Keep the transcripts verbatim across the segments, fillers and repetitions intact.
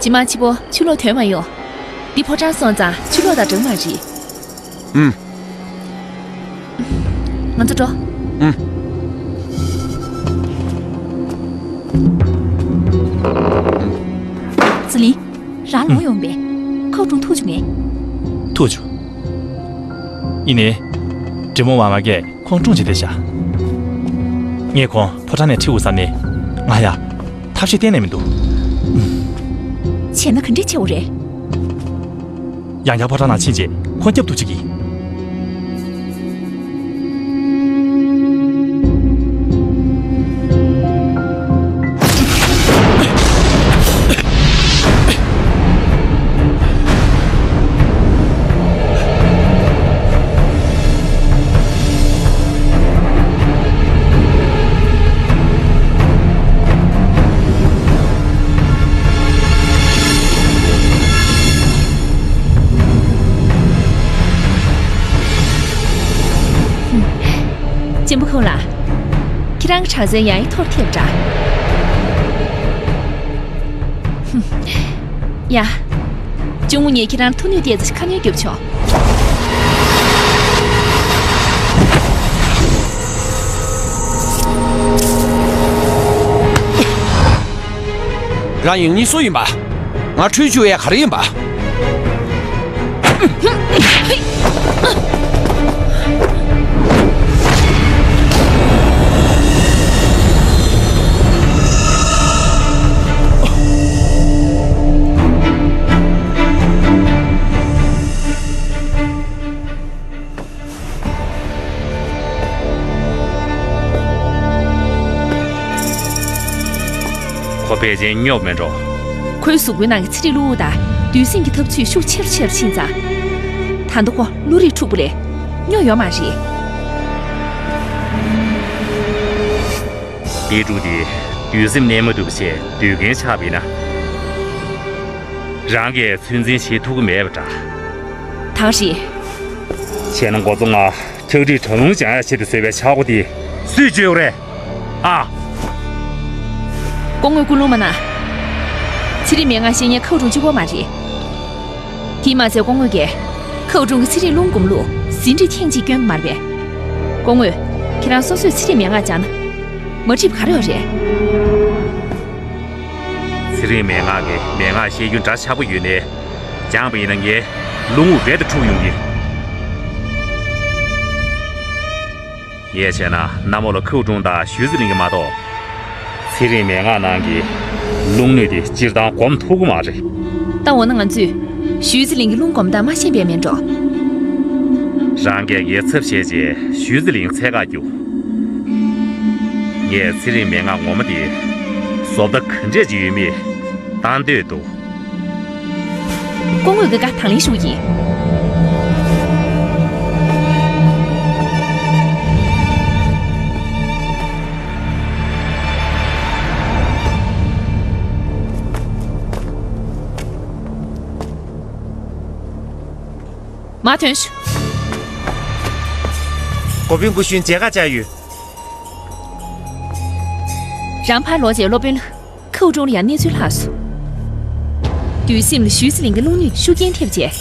ཇི་མ་ཆི་པོ་ཆུ་ལོག་ཐོན་མ་ཡོང་། འདི་ཕོ་བྲང་སོང་ཙང་ཆུ་ལོག་དང་འདྲ་མ་རེད། ཨུམ། ང་ཚོ་འགྲོ། ཨུམ། ཙི་ལིན། རང་ལོག་ཡོང་པས། ཁོག་ཀྲུང་ཐུག་བྱུང་ངས། ཐུག་བྱུང་། ཡིན་ནའི། འདྲེ་མོ་མ་མ་གས་ཁོང་ཀྲུང་བྱེད་བསྡད་བཞག་ངས་ཁོང་ཕོ་བྲང་ནས་ཁྲིད་དགོས་བསམ་ནས། ང་ཡ། ཐབས་ཤེས་གཏན་ནས་མི་འདུག་བྱས་ན་ག་འདྲས་བྱེད་དགོས་རེད། ཡང་བསྐྱར་ཕོ་བྲང་ནང་ཕྱིན་རྗེས་ཁོང་སྐྱབས་ཐུབ་ཅིག་གིས། གཅེན་པོ་ཁོང་ལགས། ཁྱེད་རང་གི་དྲག་རྩལ་ཡང་ཡང་མཐོ་རུ་ཐེབས་འདྲ། ཧུམ། ཡ། གཅུང་མོ་ངས་ཁྱེད་རང་ཐུག་ནུས་ཏོག་ཙམ་ཁ་སྣོན་རྒྱོབ་ཆོག་རང་ཡིན་ནི་སུ་ཡིན་པ། ང་ཁྲུས་བཅུག་ཡས་ག་རེ་ཡིན་པ། ཁོ་ཕལ་ཆེར་རྙོག་མེད་འགྲོ། ཁོའི་གཟུགས་པོའི་ནང་གི་ཚེ་རིང་བློ་དང་བདུད་སྲིན་གྱི་འཐབ་རྩོད་ཤུགས་ཆེ་རུ་ཆེ་རུ་ཕྱིན་ཙང་། ད་ལྟ་ཁོ་བློ་རིག་འཁྲུགས་པོ་ལས་རྙོག་ཡོད་མ་རེད། དེ་དྲུག་དེ་བདུད་སེམས་གནས་མ་ཐུབ་པ་བྱས་བདུད་རྒན་ཆགས་པ་ཡིན་ན། རང་གིས་ཚོད་འཛིན་བྱེད་ཐུབ་ཀྱི་མེད་པ་འདྲ། ད་རེད། བྱས་ན་འགོ་གཙོ་ང་ཁྲག་ཁྲིག་དྲག་རླུང་སྦྱང་ཡ་ཆེད་དུ་བཟོས་པའི་ཆག་སྒོ་དེ་སུས་གཅོད་ཡོད་རེད། ཨ། སྐུ་ངོ་ཀུན་སློང་མ་གནང་། ཚེ་རིང་མན་ངག་བཤད་མཁན་ཁའུ་ཀྲུང་གཅིག་པོ་མ་རེད། དེས་མ་ཚད་སྐུ་ངོ་གིས་ཁའུ་ཀྲུང་གི་ཚེ་རིང་རླུང་སྒོམ་ལུགས་ཟིན་བྲིས་ཐེངས་གཅིག་བསྐྱོན་པ་མ་རེད་པས། སྐུ་ངོ། ཁྱེད་རང་སོ་སོས་ཚེ་རིང་མན་ངག་སྦྱངས་ན་མ་འགྲིག་པ་ག་རེ་ཡོད་རེད། ཚེ་རིང་མན་ངག་གི་མན་ངག་བཤད་རྒྱུ་འདྲ་ཆགས་པོ་ཡོད་ནའི། སྦྱངས་པ་ཡིན་ན་ངའི་རླུང་དབུགས་རྦད་དེ་འཁྲུག་ཡོང་གི། ངས་བྱས་ན་གནམ་འོག་ལ་ཁའུ་ཀྲུང་དང་ཞུས་ཙི་ལིང་གིས་མ་གཏོགས། ཚེ་རིང་མན་ངག་ནང་གི་རླུང་ནུས་དེ་སྤྱིར་བཏང་སྒོམ་ཐུབ་ཀྱི་མ་རེད། ད་འོ་ན་ང་ཚོས་ཞུས་ཙི་ལིང་གི་རླུང་སྒོམ་སྟངས་མ་ཤེས་པས་མིན་འགྲོ། རང་གིས་ངའི་ཚབ་བྱས་རྗེས་ཞུས་ཙི་ལིང་འཚོལ་ག་རྒྱུགས། ངས་ཚེ་རིང་མན་ངག་ངོ་མ་དེ་བཟོ་ལྟ་ག་འདྲས་ཅིག་ཡོད་མེད་ལྟ་འདོད་འདུག་སྐུ་ངོ་གི་བཀའ་དང་ལེན་ཞུ་གི་ཡིན། མ་ཐོན་ཤོག་འགོ་དཔོན་སྐུ་གཞོན་མཇལ་ཁ་བཅར་ཡོད། རང་ཕར་ལོག་རྗེས་སློབ་དཔོན་ལ། ཁའུ་ཀྲུང་ལ་ཡང་གནས་ཚུལ་ལྷག་སོང་། བདུད་སེམས་ལ་ཞུས་ཙི་ལིང་གི་རླུང་ནུས་ཤུགས་རྐྱེན་ཐེབས་རྗེས།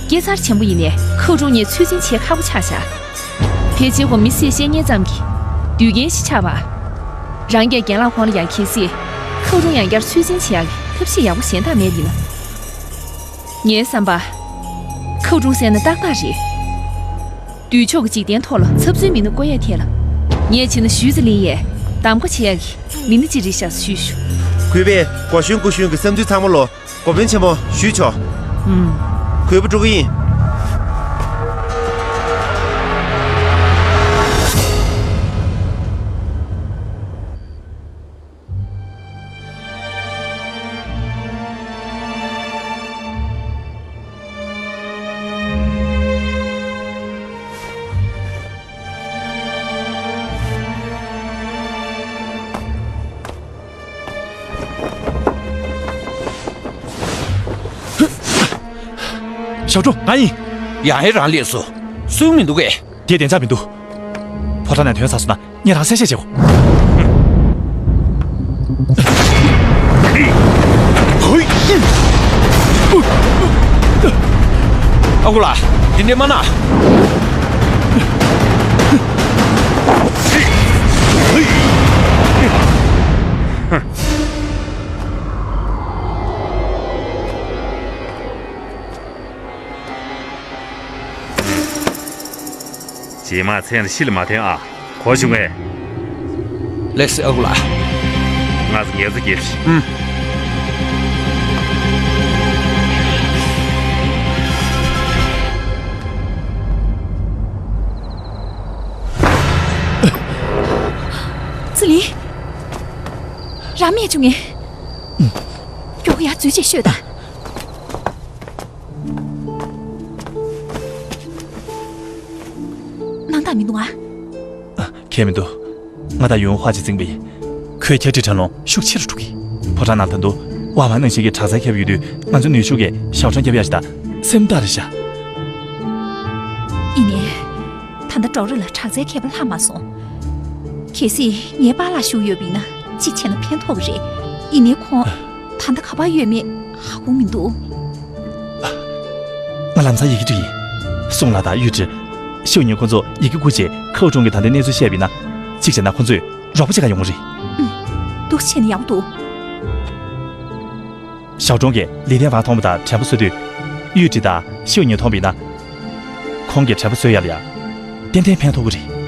དཀྱིལ་མཚར་ཆེན་པོ་ཡིན་ནའི་ཁའུ་ཀྲུང་ངས་ཚོད་འཛིན་བྱེད་ཁག་པོ་ཆགས་བཞག་དེ་རྗེས་ཁོ་མི་སེར་བཤད་ཉན་ཙམ་གྱིས་བདུད་རྒན་ཞིག་ཆགས་པ། རང་རྒྱལ་རྒན་ལགས་ཁོང་ལ་ཡང་གལ་སྲིད་ཁའུ་ཀྲུང་ཡང་བསྐྱར་ཚོད་འཛིན་བྱེད་ཡག་གི་ཐབས་ཤེས་ཡག་པོ་གཞན་དག་མེད་པ་ཡིན་ན། ངའི་བསམ་པར། ཁའུ་ཀྲུང་བསད་ན་ཏག་ཏག་རེད། བདུད་ཕྱོགས་ཀྱི་འཇིག་རྟེན་ཐོག་ལ་ཚབ་མཚོན་མི་སྣ་བསྐོ་ཡས་ཐད་ལ། ངས་བྱས་ན་ཞུས་ཙི་ལིང་ཡས་གདམ་ག་བྱེད་ཡག་གི་མི་སྣ་ཅིག་རེད་ཤག་ཞུས་ཞུ། གུས་པས་སྐུ་གཞོན་སྐུ་གཞོན་གྱི་བསམ་ཚུལ་ཚང་མ་ལོ་འགོ་དཔོན་ཆེན་མོ་ཞུས་ཆོག་ཨུམ། གུས་པ་འགྲོ་གི་ཡིན། ཞའོ་ཀྲུའུ། ང་ཡིན། ཡང་ཧེ་རང་སླེབས་སོང་། སུ་མི་འདུག་གས། དེ་བདེ་འཇགས་མི་འདུག་ཕོ་བྲང་ནས་ཐོན་ཚར་སོང་ན། ངས་རང་གསལ་བཤད་བྱེད་དགོས། ཧོ། ཨོ་ལགས། འདི་འདྲས་མ་གནང་། རྗེས་མ་མཚན་ལ་ཤི་ལ་མ་འཐེན་ཨ། གོ་བྱུང་ངས། ལེགས་སེ་ཨ་ཁུ་ལགས། ང་ཚོ་ངལ་གསོ་རྒྱབ་ཤིག་ཨུམ། ཙི་ལིན། རང་རྨས་བྱུང་ངས། མགྱོགས་ཡར་འཛུལ་ཅེས་ཤོད་དང་། སྣང་དག་མི་འདུག་ཨ། ཨ། ཁྱད་མི་འདུག་ང་དང་ཡུན་ཧྭ་ཅིག་འཛིང་པ་ཡིན། ཁོའི་ཁྱབ་འདེད་དྲག་རླུང་ཤུགས་ཆེ་རུ་འགྲོ་གི། ཕོ་བྲང་ནང་ད་དུང་དབང་མ་གནང་བཞིན་གྱི་དྲག་རྩལ་མཁས་པ་ཡོད་དུས། ང་ཚོ་ནུས་ཤུགས་ཀྱིས་ཞའོ་ཀྲང་རྒྱབ་ཡག་ཞིག་དང་སེམས་ཐག་རེད་ཤག་ཡིན་ནའི། ད་ལྟ་ཀྲོའུ་རི་ལ་དྲག་རྩལ་མཁས་པ་ལྷག་མ་སོང་། གལ་སྲིད་ངའི་པཱ་ལགས་བཞུགས་ཡོད་པ་ཡིན་ན་གཅིག་བྱས་ན་ཕན་ཐོགས་ཀྱི་རེད། ཡིན་ནའི་ཁོང་ད་ལྟ་ག་པར་ཡོད་མེད་ཧ་གོ་མི་འདུག་ང་ལམ་སང་ཡི་གེ་འབྲི་ཡིན། སུང་ལགས་དང་གཡུས་ཁྲི། ཤིའུ་ཉིན་ཁོང་ཚོ་ཡི་གེ་བསྐུར་རྗེས་ཁའོ་ཀྲུང་གིས་ད་ལྟའི་གནས་ཚུལ་བཤད་པ་ཡིན་ན། གཅིག་བྱས་ན་ཁོང་ཚོས་རོགས་པ་བྱེད་ག་ཡོང་གི་རེད། ཨུམ། འདུག་བྱས་ན་ཡག་པོ་འདུག་ཞའོ་ཀྲུང་གིས་ལི་ཐན་ཝང་མཐོང་བ་དང་དྲན་པ་གསོས་དུས། གཡུས་ཁྲི་དང་ཤིའུ་ཉིན་མཐོང་བ་ཡིན་ན། ཁོང་གིས་དྲན་པ་གསོས་ཡག་ལ་ཡ། ཏན་ཏན་ཕན་ཐོགས་ཀྱི་རེད།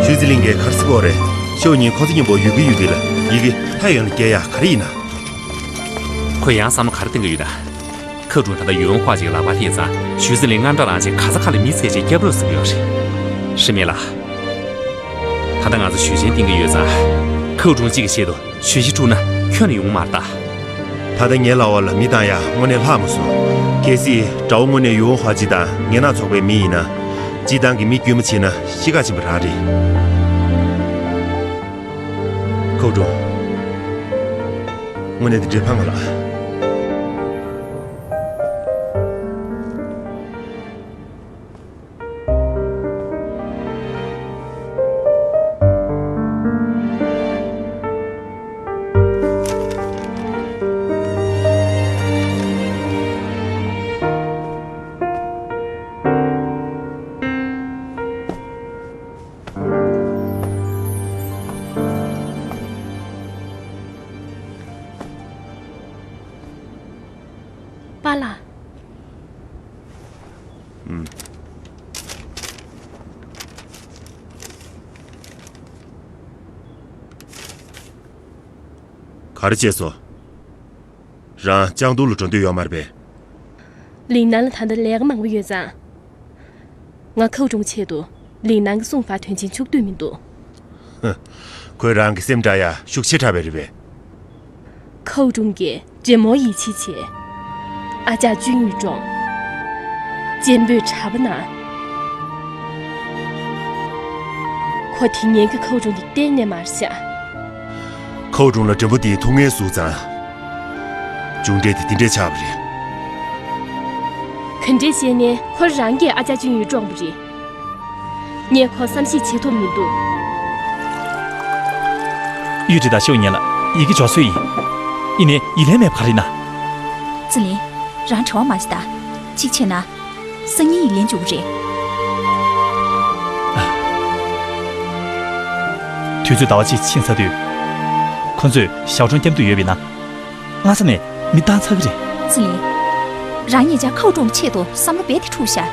ཞུས་ཙི་ལིང་གིས་ག་རེ་ཟེར་གྱི་ཡོད་རེད། ཤིའུ་ཉིན་ཁོང་ཚོ་མཉམ་པོ་ཡོད་ཀྱི་ཡོད་དུས་ལ་ཡི་གེ་ལྷ་ཡོན་ལ་སྐྱེལ་ཡག་ག་རེ་ཡིན་ན། ཁོས་ཡང་བསམ་བློ་ག་རེ་གཏོང་གི་ཡོད་ན། ཁའོ་ཀྲུང་ད་ལྟ་ཡུན་ཧྭ་ཅིག་ལག་པར་ཐེབས་ཙང་ཞུས་ཙི་ལིང་དངངས་སྐྲག་ལངས་བྱས་ག་ས་ག་ལ་མི་བཙལ་བྱས་སྐྱབས་རོགས་ཟེར་གྱི་ཡོད་རེད། ཧྲི་མེ་ལགས། ད་ལྟ་ང་ཚོ་ཞུས་ཅིན་བསྟེན་གྱི་ཡོད་ཙང་། ཁའོ་ཀྲུང་གཅིག་གི་ཆེད་དུ་ཞུས་ཅིན་སྤྲུགས་ན་ཁྱོན་ནས་ཡོང་མ་རེད་ད། ད་ལྟ་ངའི་ལག་འོག་ལ་མི་བཏང་ཡག་དངོས་གནས་ལྷག་མ་སོང་། གལ་སྲིད་དགྲ་བོ་དངོས་གནས་ཡུན་ཧྭ་ཅི་དང་ངན་ནག་ཚོགས་པའི་མི་ཡིན་ན། སྤྱིར་བཏང་གི་མི་དཀྱུས་མ་བྱེད་ན་གཤིས་ཀ་ཕྱིན་པ་རང་རེད། ཁའོ་ཀྲུང་། དངོས་གནས་འདི་འདྲའི་ཕངས་ང་ལ། པཱ་ལགས། ཨུམ། ག་རེ་བྱས་སོང་། རང་ལྕང་ཏུའུ་ལ་འགྲོ་འདོད་ཡོད་མ་རེད་པས། ལིང་ནན་ལ་ད་ལྟ་ལས་ཀ་མང་པོ་ཡོད་ཙང་། ང་ཁའོ་ཀྲུང་ཆེད་དུ་ལིང་ནན་གྱི་སྲུང་བར་དོན་ཆེན་བཅུག་འདོད་མི་འདུག་ཧུ། ཁོས་རང་གི་སེམས་དྲག་ཡ་ཤུགས་ཆེ་དྲགས་པ་རེད་པས། ཁའོ་ཀྲུང་གིས་འདྲེ་མོར་ཡིད་ཆེས་བྱས། ཨ་ཅག་ཅུན་ཡུས་ཀྲོང་། གཅེན་པོས་གྲྭ་པ་གནང་། ཁོ་དེ་ཉན་གྱི་ཁའོ་ཀྲུང་གིས་གཏན་ནས་མ་རེད་ཤག་ཁའོ་ཀྲུང་ལ་འདྲེ་མོ་དེའི་ཐུགས་ངལ་བཟོས་ཙང་། མཇུག་འབྲས་དེ་དེ་འདྲས་ཆགས་པ་རེད། ག་འདྲས་བྱས་ནའི་ཁོ་རང་གིས་ཨ་ཅག་ཅུན་ཡུས་བཀྲོངས་པ་རེད། ངས་ཁོ་བསམ་ཤེས་བྱེད་ཐུབ་མི་འདུག་ཡུས་ཀྲི་དང་ཤོག་ཉན་ལ་ཡི་གེ་འབྱོར་སྲོལ་ཡིན། ཡིན་ནའི་ཡིག་ལན་མེད་པ་ག་རེ་ཡིན་ན། ཙི་ལིན། རང་བྲེལ་བ་མ་བྱེད་ད། གཅིག་བྱས་ན། སང་ཉིན་ཡིག་ལན་འབྱོར་གི་རེད། དུས་ཚོད་ཟླ་བ་གཅིག་ཕྱིན་ཚར་དུས། ཁོ་ཚོས་ཞའོ་ཀྲུང་སྐྱོབ་འདོད་ཡོད་པས་ན། སྔ་ས་ནས་མི་བཏང་ཚར་གི་རེད། ཙི་ལིན། རང་ཉེ་ཆར་ཁའུ་ཀྲུང་གི་ཆེད་དུ་བསམ་བློ་རྦད་དེ་འཁྲུགས་ཤག་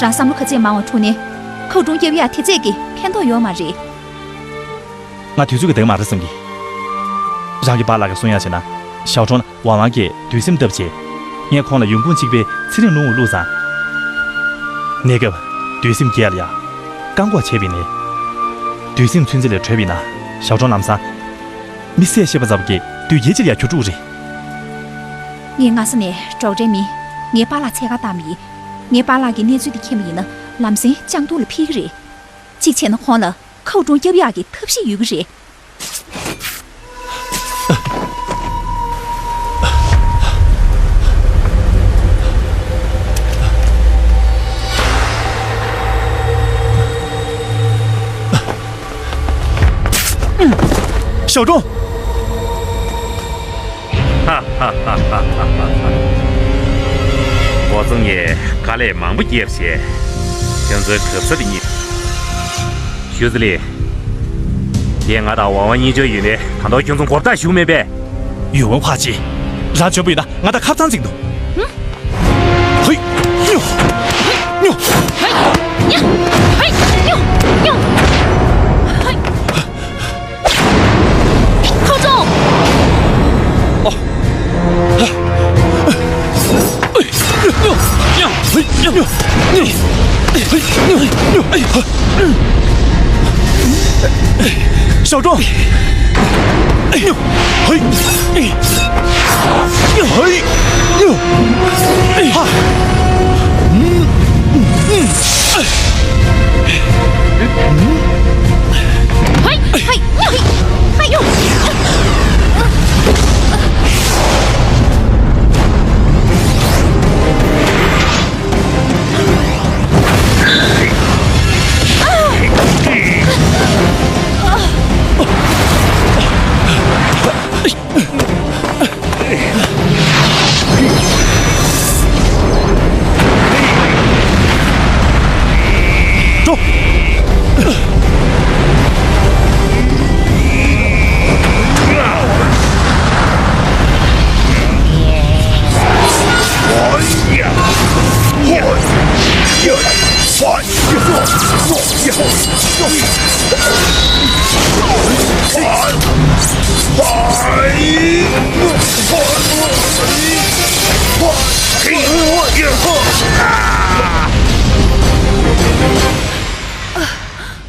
རང་བསམ་བློ་ག་ཚད་མང་བ་འཁྲུགས་ནའི། ཁའུ་ཀྲུང་སྐྱོབ་ཡག་དེ་ཚད་ཀྱིས་ཕན་ཐོགས་ཡོད་མ་རེད། ང་དུས་ཚོད་ཀྱི་འདང་མ་རེད་བསམ་གི། རང་གི་པཱ་ལགས་ཀྱིས་གསུང་ཡག་བྱས་ན། ཞའོ་ཀྲུང་ལ་ཝང་ཝང་གིས་སྡོད་སེམས་བཏབ་བྱས། ངས་ཁོང་ལ་ཡོང་ཁུངས་གཅིག་པའི་ཚེ་རིང་ལུང་དུ་བླུགས་ཙང་། གནས་སྐབས་སྡོད་སེམས་སྐྱེལ་ཡག་བཀག་འགོག་བྱས་པ་ཡིན་ནའི། སྡོད་སེམས་ཚུན་ཆད་ལས་གྲོལ་བ་ཡིན་ན་ཞའོ་ཀྲུང་ལམ་སང་། མི་བསད་ཤེས་པ་ཙམ་གྱིས་སྡུག་བསྔལ་ཅིག་ལ་ཡང་གྱུར་འགྲོ་གི་རེད། ངས་སྔ་ས་ནས་ཌོག་ཊར་མིང་ངའི་པཱ་ལགས་འཚོལ་ག་བཏང་བ་ཡིན། ངའི་པཱ་ལགས་ཀྱིས་གནས་ཚུལ་འདི་མཁྱེན་པ་ཡིན་ན་ལམ་སེང་ལྕང་ཏུའུ་ལ་ཕེབས་ཀྱི་རེད། གཅིག་བྱས་ན་ཁོང་ལ་ཁའུ་ཀྲུང་སྐྱོབ་ཡག་གི་ཐབས་ཤེས་ཡོད་ཀྱི་རེད། ཞའོ་ཀྲུང་། ཧ་ཧ་ཧ་ཧ་ཧ་ཧ། ཁོ་ཚོ་ངས་དཀའ་ལས་མང་པོ་བརྒྱབ་བྱས། ཁྱོད་ཚོའི་གབ་ས་དེ་རྙེད། ཞུ་ཙི་ལི། དེ་ང་དང་ཝང་ཝང་གཉིས་ཆར་ཡོད་ནས་ད་དུང་ཁྱོད་ཚོ་མགོ་བཏགས་བཞུགས་མེད་པས། ཡུས་ཝུན་ཧྭ་ཅི། རང་འཇོན་པོ་ཡིན་ན་ང་དང་ཁ་སང་འཛིང་དུ། ཧུམ། ཧུ། ཉོ། ཉོ། ཧུ། ཉོ། ཧུ། ཉོ། ཉོ། ཧུ། ཁོ་ཚོ། ཨོ། ཞའོ་ཀྲུང་།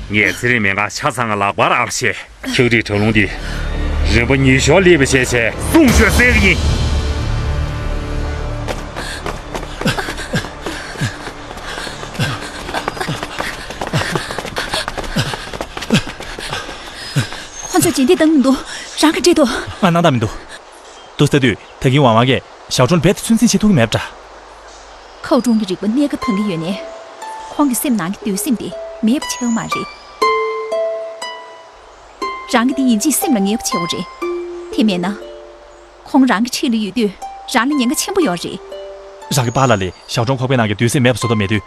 ངས་ཚེ་རིང་མེད་ང་ཆ་ཚང་ལག་པར་ཨར་ཤེ། ཁྱག་རིགས་དྲག་རླུང་འདི་རིམ་པ་ཉི་ཤུ་སླེབས་པ་བྱས་བྱས་སྲུང་ཞོད་སྲེག་གི་ཡིན། ཁོ་ཚོས་རྗེས་འདེད་བཏང་མི་འདུག་རང་གིས་འདྲེད་དོ། ང་སྣང་དག་མི་འདུག་འདུག་ཟེར་དུས་ད་གིན་ཝང་ཝང་གིས་ཞའོ་ཀྲུང་རྦད་དེ་ཚོད་འཛིན་བྱེད་ཐུབ་ཀྱི་མེད་པ་འདྲ། ཁའོ་ཀྲུང་གི་རིག་པ་གནས་ཀ་འདང་གི་ཡོད་ནའི། ཁོང་གི་སེམས་ནང་གི་འདོད་སེམས་དེ་མེད་པ་བྱེད་ཀྱི་མ་རེད། རང་གི་དེ་ཡིན་གཅིག་སེམས་ལ་ངེས་པ་བྱེད་དགོས་རེད། དེ་མེད་ན། ཁོང་རང་གི་འཁྲིས་ལ་ཡོད་དུས་རང་ལ་ཉེན་ཁ་ཆེན་པོ་ཡོད་རེད། རང་གི་པཱ་ལགས་ལ་ཞའོ་ཀྲུང་ཁོག་པའི་ནང་གི་འདོད་སེམས་མེད་པ་བཟོ་ཐབས་མེད་དུས།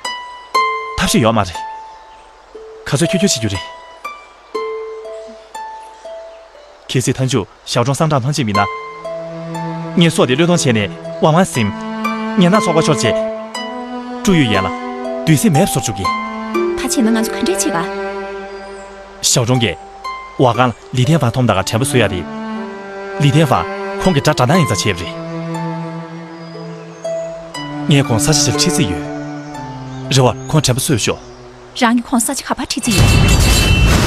ཐབས་ཤེས་ཡོད་མ་རེད། ག་ཚོད་ཁྱོད་ཁྱོད་བྱེད་རྒྱུ་རེད། གལ་སྲིད་མཐའ་མཇུག་ཞའོ་ཀྲུང་སངས་དྲག་ལྷང་ཅིག་མིན་ན། ངས་སྲོག་དེ་བློས་གཏོང་བྱས་ནས་དབང་བ་ཟིན། ངན་ནག་ཚོགས་པ་ཤོར་རྗེས། ཀྲུའུ་ཡུས་ཡན་ལ་འདོད་སེམས་མེད་པ་བཟོ་བཅུག་གི། ད་བྱས་ན་ང་ཚོ་ག་འདྲས་བྱེད་ག་ཞའོ་ཀྲུང་གིས་ཝ་ཀང་ལི་ཐེན་ཧྥང་མཐོང་དང་དྲན་པ་གསོ་ཡ་རེད། ལི་ཐེན་ཧྥང་ཁོང་གི་དགྲ་དགྲ་ནག་ཡིན་ཙང་བྱས་པ་རེད། ངས་ཁོང་ས་ཆ་ཞིག་ལ་ཁྲིད་རྩིས་ཡོད། རེ་བར་ཁོང་དྲན་པ་གསོས་ཤོག་རང་གིས་ཁོང་ས་ཆ་ག་པར་ཁྲིད་རྩིས་ཡོད།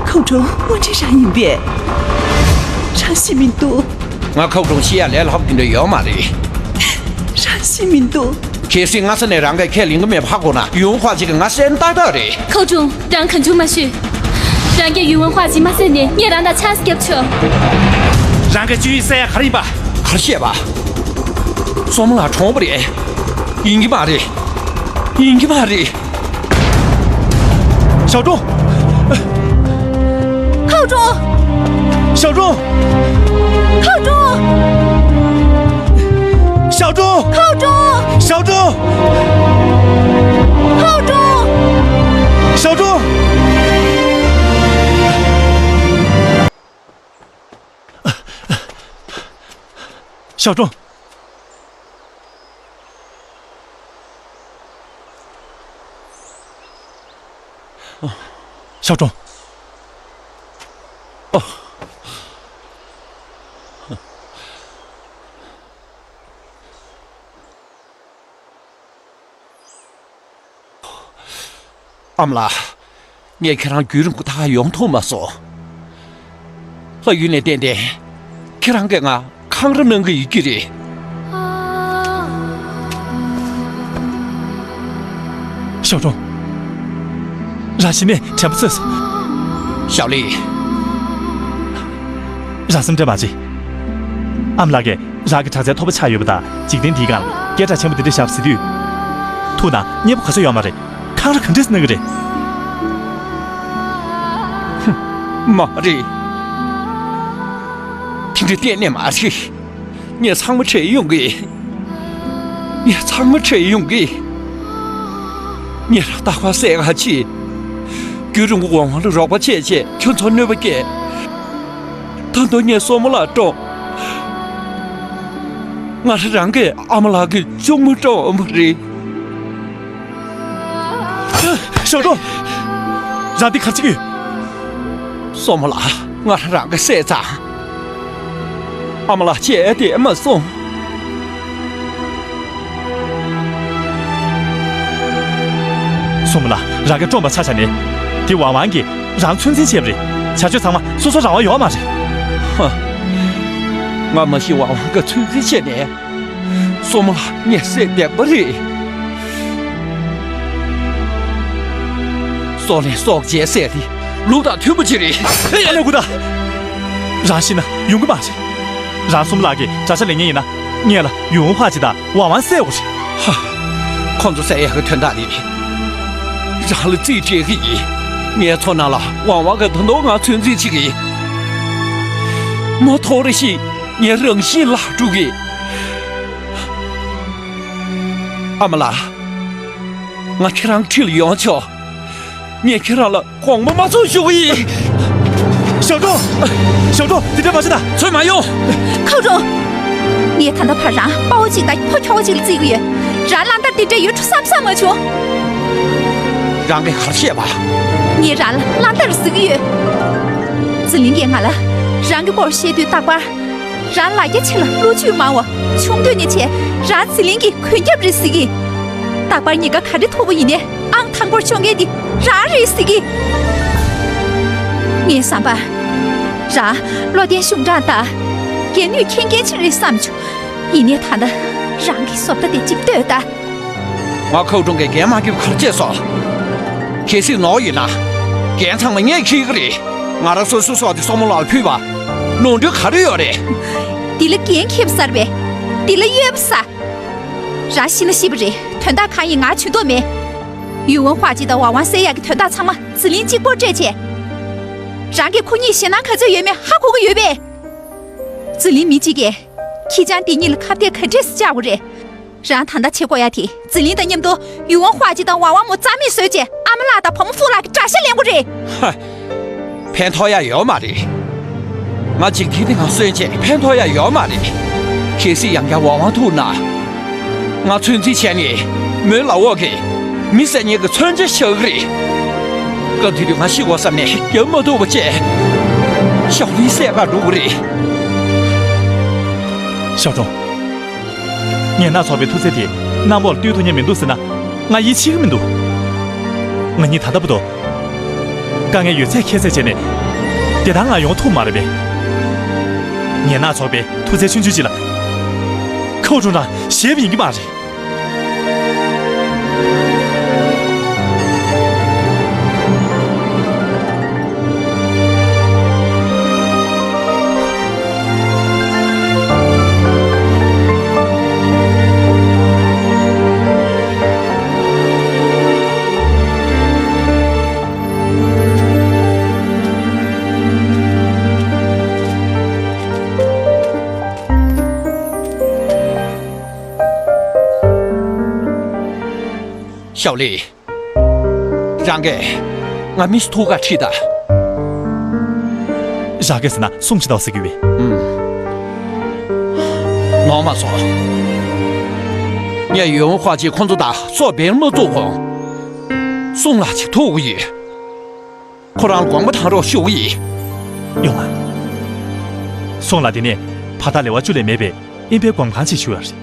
ཁའོ་ཀྲུང་། དངོས་འབྲེལ་རང་ཡིན་པས། རང་ཤེས་མི་འདུག་ང་ཁའོ་ཀྲུང་ཤི་ཡ་ལས་ལྷག་དེ་འདྲ་ཡོད་མ་རེད། རང་ཤེས་མི་འདུག་གལ་སྲིད་སྔ་ས་ནས་རང་གིས་ཁས་ལེན་གི་མེད་པ་ཧ་གོ་ན་ཡུས་ཧྭ་ཅི་གིས་ང་བསད་ན་ཏག་ཏག་རེད། ཁའོ་ཀྲུང་། རང་གང་བྱུང་མ་ཞུས། རང་གིས་ཡུས་ཧྭ་ཅི་མ་བསད་ནས་ངས་རང་དང་ཆང་ས་རྒྱབ་ཆོག་རང་གིས་ཅུའུ་ཡུས་བསད་ཡ་ག་རེ་ཡིན་པ། ག་རེ་བཤད་པ། སོ་མོ་ལ་གྲོངས་པ་རེད། ཡིན་གྱི་མ་རེད། ཡིན་གྱི་མ་རེད། ཞའོ་ཀྲུང་། ཁའོ་ཀྲུང་། ཞའོ་ཀྲུང་། ཁའོ་ཀྲུང་། ཞའོ་ཀྲུང་། ཁའོ་ཀྲུང་། ཞའོ་ཀྲུང་། ཁའོ་ཀྲུང་། ཞའོ་ཀྲུང་། ཞའོ་ཀྲུང་། ཞའོ་ཀྲུང་། ཨ་མ་ལགས། ངས་ཁྱེད་རང་རྒྱུན་རིང་པོ་ད་ག་ཡོང་ཐུབ་མ་སོང་། ལྷ་ཡུལ་ནས་ཏན་ཏན་ཁྱེད་རང་གིས་ང་འཁང་ར་གནང་གི་ཡོད་ཀྱི་རེད། ཞའོ་ཀྲུང་། རང་གཞི་ནས་དྲན་པ་གསོས་སོང་། ཞའོ་ལི། རང་སེམས་ཁྲལ་མ་བྱེད། ཨ་མ་ལགས་ཀྱིས་རང་གི་དྲག་རྩལ་མཐོ་པོ་ཆགས་ཡོད་པ་དང་། འཇིག་རྟེན་འདིའི་སྒང་ལ་སྐད་གྲགས་ཆེན་པོ་འདི་འདྲ་བཞག་ཟེར་དུས། ཐུགས་ནང་མཉེས་པོ་ག་ཚོད་ཡོད་མ་རེད། འཁང་ར་ག་འདྲས་གནང་གི་རེད། ཧུམ། མ་རེད། དེ་འདྲ་གཏན་ནས་མ་རེད། ངས་ཚང་མ་ཁྲིད་ཡོང་གི། ངས་ཚང་མ་ཁྲིད་ཡོང་གི། ངས་རྟག་པར་གསལ་ཁ་ཕྱེ། རྒྱུན་རིང་པོ་ཝང་ཝང་ལ་རོགས་པ་བྱས་བྱས་ཁྱོད་ཚོར་གནོད་པ་བསྐྱལ། ད་དུང་ངས་སྲུ་མོ་ལགས་བཀྲོངས། ང་རང་གིས་ཨ་མ་ལགས་ཀྱི་གཅུང་མོ་བཀྲོངས་པ་རེད། ཞའོ་ཀྲུང་། རང་འདི་ག་རེ་བྱེད་ཀྱི་ཡོད། སྲུ་མོ་ལགས། ང་རང་གིས་བསད་ཚར། ཨ་མ་ལགས་བྱས་བསྡད་མ་སོང་། སྲུ་མོ་ལགས། རང་གིས་བཀྲོངས་པ་ཆ་བཞག་ནས། དེ་ཝང་ཝང་གིས་རང་ཚོད་འཛིན་བྱས་པ་རེད། བྱ་སྤྱོད་ཚང་མ་སོ་སོར་རང་དབང་ཡོད་མ་རེད། ཧ། ང་མ་གཞི་ཝང་ཝང་གིས་ཚོད་འཛིན་བྱས་ནས། སྲུ་མོ་ལགས་ངས་བསད་བསྡད་པ་རེད། སྲོག་ལན་སྲོག་བཅད་བསད་དེ་ལུགས་དང་མཐུན་པ་ཅིག་རེད། ཨ་ལས་ཀུ་ད། རང་ཤི་ན་ཡོང་གི་མ་རེད། རང་སྲུ་མོ་ལགས་ཀྱིས་དགྲ་ཤ་ལེན་མཁན་ཡིན་ན། ངས་ལ་ཡུང་ཧྭ་ཅི་དང་ཝང་ཝང་བསད་དགོས་རེད། ཧ། ཁོང་ཚོ་བསད་ཡག་གི་དོན་དག་རེད། རང་ལ་རྩིས་སྤྲད་གི་ཡིན། ངའི་ཚོ་ནང་ལ་ཝང་ཝང་གིས་ད་དུང་ང་ཚོད་འཛིན་བྱེད་ཀྱི་ཡིན། མ་ཐོག་རེ་ཞིག་ངའི་རང་བཞིན་བརླག་འགྲོ་གི། ཨ་མ་ལགས། ང་ཁྱེད་རང་འཁྲིས་ལ་ཡོང་ཆོག་ངས་ཁྱེད་རང་ལ་དགོངས་པ་མ་ཚོམ་ཞུ་གི་ཡིན། ཞའོ་ཀྲུང་། ཞའོ་ཀྲུང་། དེ་འདྲ་མ་བྱེད་ད། ཚོད་མ་ཡོང་། ཁའོ་ཀྲུང་། ངས་ད་ལྟ་བར་རང་དཔའ་བོ་གཅིག་དང་ཕོ་ཁྱོ་བོ་གཅིག་ལ་བརྩི་གི་ཡོད། རང་གླང་དར་དེ་འདྲ་ཡོད་འགྲོ་བསམ་བསམ་མ་བྱུང་། རང་གིས་ག་རེ་བཤད་པ། ངས་རང་ལ་གླང་དར་ཟེར་གི་ཡོད། ཟི་ལིང་གིས་ང་ལ་རང་གི་སྐོར་བཤད་དུས་རྟག་པར། རང་ལ་རྒྱ་ཆེ་ལ་བློ་ཆུང་མང་བ། ཆུང་དུས་ནས་བྱས་རང་ཟི་ལིང་གི་གོན་རྒྱབ་རེད་ཟེར་གི། རྟག་པར་ཉེན་ཁ་ག་རེ་ཐུག་པ་ཡིན་ནའི་ཨང་དང་པོར་ཤོང་མཁན་དེ་རང་རེད་ཟེར་གི། ངའི་བསམ་པར། རང་བློ་ལྡན་གཞུང་དྲང་དང་། འགན་ནུས་མཁྱེན་མཁན་ཅིག་རེད་བསམ་བྱུང་། ཡིན་ནའི་ད་ལྟ་རང་གི་བཟོ་ལྟ་དེ་གཅིག་ལྟོས་དང་། ང་ཁའོ་ཀྲུང་གིས་འགན་མ་འཁྱེར་བ་ག་རེ་བྱས་སོང་། གལ་སྲིད་ནོར་ཡོད་ན། འགན་ཚང་མ་ངས་འཁྱེར་གི་རེད། ང་རང་སོ་སོའི་སྲོག་དེ་སྲུ་མོ་ལགས་ལ་ཕུལ་བ། ནོར་འཁྲུལ་ག་རེ་ཡོད་རེད། འདི་ལ་འགན་འཁྱེར་བ་ཟེར་བས། འདི་ལ་གཡོལ་བ་ཟེར། རང་ཤི་ན་ཤི་བ་རེད། དོན་དག་གང་ཡིན་ང་ཇུས་གཏོགས་མེད། ཡུང་ཝུན་ཧྭ་ཅི་དང་ཝང་ཝང་བསད་ཡག་གི་དོན་དག་ཚང་མ་ཟི་ལིང་གཅིག་པོར་སྤྲད་བྱས། རང་གིས་ཁོ་གཉིས་ཞེད་སྣང་ག་ཚོད་ཡོད་མེད་ཧ་གོ་གི་ཡོད་པས། ཟི་ལིང་མི་གཅིག་གིས། ཁྱི་སྤྱང་དེ་གཉིས་ལ་ཁ་གཏད་ག་འདྲས་སེ་བཅག་དགོས་རེད། རང་ད་ལྟ་བྱེད་དགོས་ཡ་དེ་ཟི་ལིང་དང་མཉམ་དུ་ཡུང་ཝུན་ཧྭ་ཅི་དང་ཝང་ཝང་མོ་རྩ་མེད་བཟོས་བྱས་ཨ་མ་ལགས་དང་བུ་མོ་ཧྥུ་ལགས་ཀྱི་དགྲ་ཤ་ལེན་དགོས་རེད། ཧ། ཕན་ཐོགས་ཡ་ཡོད་མ་རེད། ང་འཇིག་རྟེན་འདི་སྒང་གསོན་བྱས་ཕན་ཐོགས་ཡ་ཡོད་མ་རེད། གལ་སྲིད་ཡང་བསྐྱར་ཝང་ཝང་ཐུག་ན། ང་ཚོད་འཛིན་བྱས་ནས་མོའི་ལག་འོག་གི་མི་བསད་མཁན་གྱི་མཚོན་ཆ་བཞག་གི་རེད། སྐབས་དེ་དུས་ང་ཤི་དགོས་བསམ་ནས་རྒྱབ་མ་ཐུབ་པ་བྱས། ཞའོ་ལིང་བསད་ག་འགྲོ་གི་རེད། ཞའོ་ཀྲུང་། ངས་སྣ་ཚོགས་པའི་མཐུ་རྩལ་དེ་གནམ་འོག་ལ་སྟོན་ཐུབ་མཁན་མི་འདུག་ཟེར་ན་ང་ཡིད་ཆེས་ཀྱི་མི་འདུག་ང་གཉིས་ད་ལྟ་བར་དུ་དཀའ་ངལ་ཡོད་ཚད་ཁྱད་བསད་བྱས་ནས་བདེ་ཐང་ངང་ཡོང་ཐུབ་མ་རེད་པས། ངས་སྣ་ཚོགས་པའི་མཐུ་རྩལ་ཆུང་ཆུང་ཅིག་ལ་ཁའོ་ཀྲུང་རང་ཞེད་པ་ཡིན་གྱི་མ་རེད། ཞའོ་ལི། རང་གིས་ང་མི་ཐུག་ག་ཁྲིད་ད། རང་གིས་ཟེར་ན་སུང་ཞི་ཏའོ་ཟེར་གྱི་ཡོད་པས། ཨུམ། ནོར་མ་སོང་། ངས་ཡོན་ཧྭ་ཅི་ཁོང་ཚོ་དང་སོ་སྦེར་མ་བཙུགས་གོང་། སུང་ལགས་ཅིག་ཐུག་གི་ཡོད། ཁོ་རང་ལ་དགོངས་པ་དང་རོགས་ཞུ་གི་ཡིན། ཡོང་ང་། སུང་ལགས་འདི་ནས་བར་ཐག་ལེ་བ་བཅུ་ལས་མེད་པའི་ཨིན་པའི་སྒོམ་ཁང་ཅིག་ཞུ་ཡ་རེད།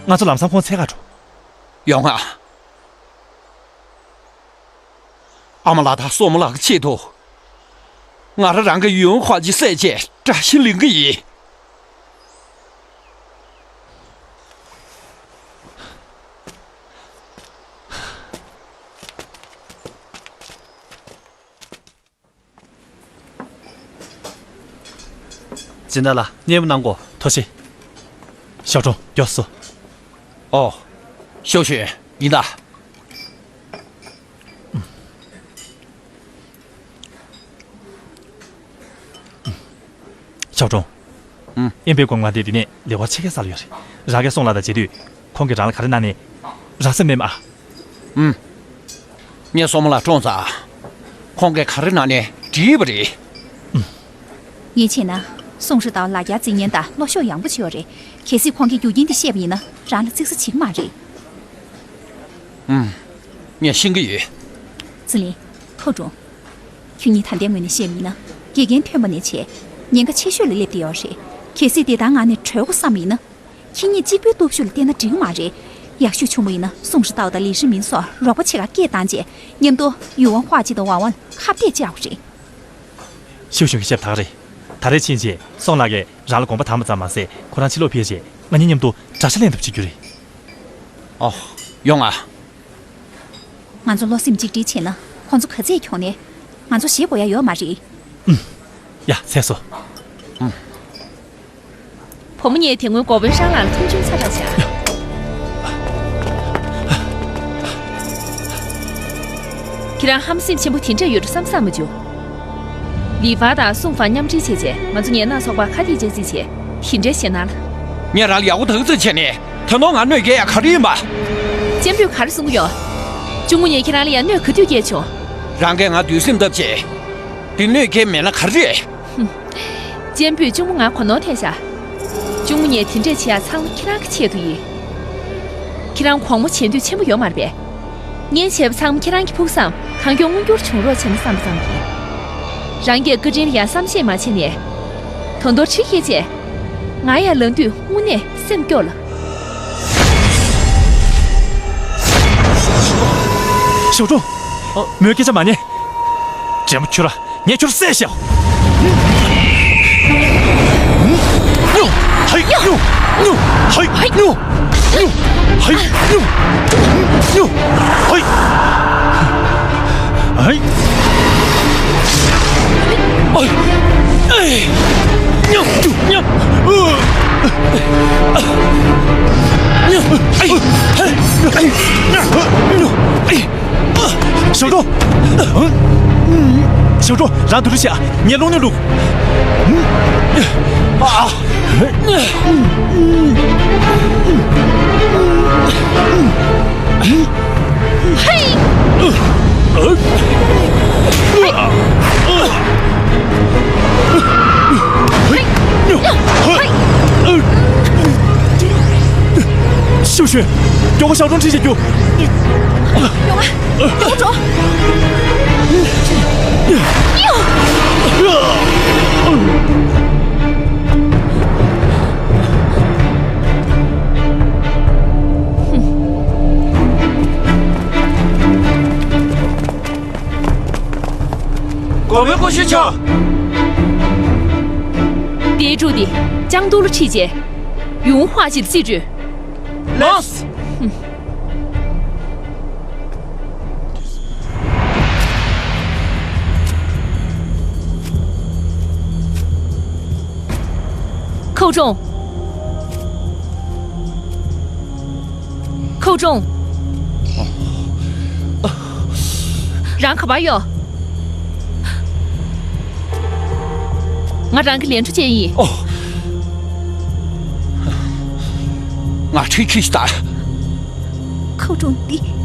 ང་ཚོ་ལམ་སང་ཁོང་འཚོལ་ག་འགྲོ། ཡོང་ང་། ཨ་མ་ལགས་དང་སྲུ་མོ་ལགས་ཀྱི་ཆེད་དུ། ང་རང་རང་གི་ཡོན་ཧྭ་ཅི་བསད་བྱས་དགྲ་ཤ་ལེན་གི་ཡིན། སྦྱིན་བདག་ལགས། མཉེས་པོ་གནང་གོ། ཐུགས་རྗེ་ཆེ། ཞའོ་ཀྲུང་མགྱོགས་སུ། ཨོ། ཞའོ་ཞུན། ཡིན་ད། ཞའོ་ཀྲུང་། ཨུམ། ཨིན་པའི་སྒོམ་ཁང་དེ་འདི་ནས་ལེ་བ་ཆེ་ཁ་ས་ལ་ཡོད་རེད། རང་གིས་སུང་ལགས་དང་མཇལ་དུས་ཁོང་གིས་རང་ལ་ག་རེ་གནང་ནའི་རང་སེམས་ནས་མ། ཨུམ། ངས་སྲུ་མོ་ལ་སྒྲོངས་ཚར། ཁོང་གིས་ག་རེ་གནང་ནའི་འགྲིག་པ་རེད། ཡིད་ཆེས་ན། སུང་ཧྲི་ཏའོ་ལ་རྒྱ་རྩིས་ཉན་དང་བློ་ཤུགས་ཡངས་པོ་ཅིག་ཡོད་རེད། གལ་སྲིད་ཁོང་གིས་རྒྱུ་རྐྱེན་འདི་ཤེས་པ་ཡིན་ན་རང་ལ་ཙིག་ཟ་བྱེད་ཀྱི་མ་རེད། ཨུམ། ངས་ཤེས་ཀྱི་ཡོད། ཙི་ལིན། ཁོ་ཀྲུང་། ཁྱོད་གཉིས་ད་ལྟའི་ངོས་ནས་བཤད་པ་ཡིན་ན་དགེ་རྒན་ཐོན་པ་ནས་བྱས། ཉེན་ཁ་ཆེ་ཤོས་ལ་སླེབས་བསྡད་ཡོད་རེད། གལ་སྲིད་བདེ་ཐང་ངང་ནས་གྲོལ་དགོས་བསམ་ཡིན་ན། ཁྱེད་གཉིས་གཅིག་པུའི་སྟོབས་ཤུགས་ལ་བལྟས་ན་འགྲིག་གི་མ་རེད། ཡག་ཤོས་བྱུང་བ་ཡིན་ན་སུང་ཧྲི་ཏའོ་དང་ལི་ཧྲི་མིན་སོགས་རོགས་པ་བྱེད་ག་སྐད་བཏང་རྗེས་མཉམ་དུ་ཡུའུ་ཝང་ཧྭ་ཅི་དང་ཝང་ཝང་ཁ་གཏད་བཅག་དགོས་རེད། ཞའོ་ཞུན་གྱིས་བཤད་པ་དག་རེད། ད་རེས་ཕྱིན་རྗེས་སུང་ལགས་ཀྱིས་རང་ལ་དགོངས་པ་དག་པ་ཙམ་མ་ཟད་ཁོ་རང་ཕྱིར་ལོག་ཕེབས་རྗེས་ང་གཉིས་མཉམ་དུ་དགྲ་ཤ་ལེན་ཐབས་བྱེད་རྒྱུ་རེད། ཨོ། ཡོང་ང་། ང་ཚོ་བློ་སེམས་གཅིག་སྒྲིལ་བྱས་ན་ཁོང་ཚོ་ག་ཚད་ཁྱོངས་ནའི་ང་ཚོ་ཞེད་དགོས་ཡ་ཡོད་མ་རེད། ཨུམ། ཡ། ཚར་སོང་། ཨུམ། བུ་མོ་ངས་དེ་སྔོན་འགོ་དཔོན་ཧྲང་ལགས་ལ་མཐོང་ཆུང་ཚ་དྲགས་བྱས། ཁྱེད་རང་ཧམ་སེམས་ཆེན་པོ་དེ་འདྲ་ཡོད་འགྲོ་བསམ་བསམ་མ་བྱུང་། ལི་ཧྥ་དང་སུང་ཧྥང་མཉམ་འབྲེལ་བྱས་རྗེས་ང་ཚོ་ངན་ནག་ཚོགས་པ་ཁ་གཏད་བཅག་རྩིས་བྱས། དེ་འདྲའི་ཞེད་སྣང་ལ། ངས་རང་ལ་ཡག་པོ་ཐག་གཅོད་བྱས་ནས་ད་ནོར་ང་གནོད་སྐྱེལ་ཡ་ག་རེ་ཡིན་པ། ཅན་པུས་ག་རེ་གསུང་གི་ཡོད། གཅུང་མོ་ངས་ཁྱེད་རང་ལ་ཡང་གནོད་ག་དུས་སྐྱེལ་བྱུང་། རང་གིས་ང་འདོད་སེམས་ཐོབ་བྱས། འདི་གནོད་སྐྱེལ་མེད་ན་ག་རེ་རེད། ཅན་པུས་གཅུང་མོ་ང་གོ་ནོར་ཐེབས་ཤག་གཅུང་མོ་ངས་དེ་འདྲས་བྱེད་ཡ་ཚང་མ་ཁྱེད་རང་གི་ཆེད་དུ་ཡིན། ཁྱེད་རང་དགོང་མོ་བྱེད་འདོད་ཆེན་པོ་ཡོད་མ་རེད་པས། ངས་བྱས་པ་ཚང་མ་ཁྱེད་རང་གི་ཕུགས་བསམ་གང་མགྱོགས་མངོན་འགྱུར་བྱུང་རོགས་བྱས་ན་བསམ་པ་ཙམ་ཡིན། རང་གིས་བཀའ་དྲིན་ལ་ཡང་བསམ་ཤེས་མ་བྱས་ནས། ད་དུང་ཁྲིད་ཁྱེར་བྱས། ང་ཡར་ལངས་དུས་དངོས་གནས་སེམས་སྐྱོ་ལ། ཞའོ་ཀྲུང་། མོའི་སྐད་ཆ་མ་ཉན། དྲེད་མོ་ཁྱོད་ར། ངས་ཁྱོད་བསད་ཤག་ཞའོ་ཀྲུང་། ཞའོ་ཀྲུང་། རང་སྡུག་རུས་བྱེད་ཨ། ངས་རླུང་སྣོད་བླུགས། ཨ། ཞའོ་ཞུན། མགྱོགས་པོ་ཞའོ་ཀྲུང་ཁྲིད་བྱེད་རྒྱུ། ཡོང་ང་། ཡོང་འགྲོ། གོང་མའི་སྐུ་ཞབས་མཆོག་དེའི་ཕྲུག་དེ་ལྕང་དུག་ལ་ཁྲིད་རྗེས། ཡུང་ཧྭ་ཅི་ལ་རྩིས་སྤྲོད། ལགས། ཁོའུ་ཀྲུང་། ཁོའུ་ཀྲུང་། རང་ག་པར་ཡོད། ང་རང་གི་ལན་གྲུ་ཅན་ཡིན། ཨོ། ང་ཁྲིད་ཁྲིད་ཤི་ད། ཁོའུ་ཀྲུང་འདི་